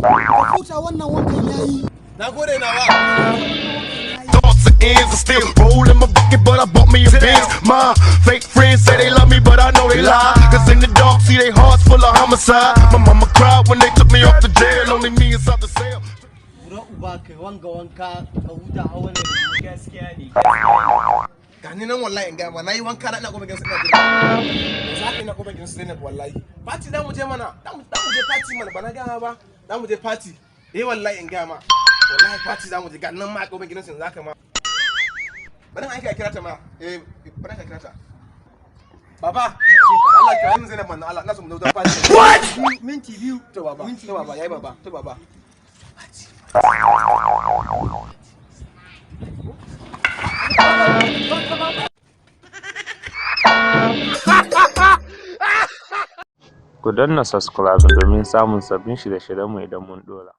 Ka huta, wannan wankan yayi. Na gode nawa. Thoughts of ends, I still roll in my bucket, but I bought me a Benz. My fake friends say they love me, but I know they lie. 'Cause in the dark, see they hearts full of homicide. My mama cried when they took me off the jail, only me inside the cell. Bura uba, kai wanga wanka ka huta a wannan. Gaskiya ne. Gani nan wallahi, in gaya ma, nayi wanka na, ina gobe gidan su, ina jira. Yanzu haka ina gobe gidan su Zainab wallahi. Party za mu je mana. Za mu je party mana, ba na gaya ba. Za mu je party. Eh wallahi, in gaya ma. Wallahi party za mu je, ga nan ma a gobe gidan su yanzu haka ma. Bari in aika a kira ta ma. Eh, bari in aika a kira ta. Baba, Allah, kira min Zainab mana, Allah, ina so mu zo wajen party. What? Minti 2. To baba, to baba, yayi baba, to baba. Ku danna subscribe domin samun sabbin shirye-shiryenmu idan mun ɗora.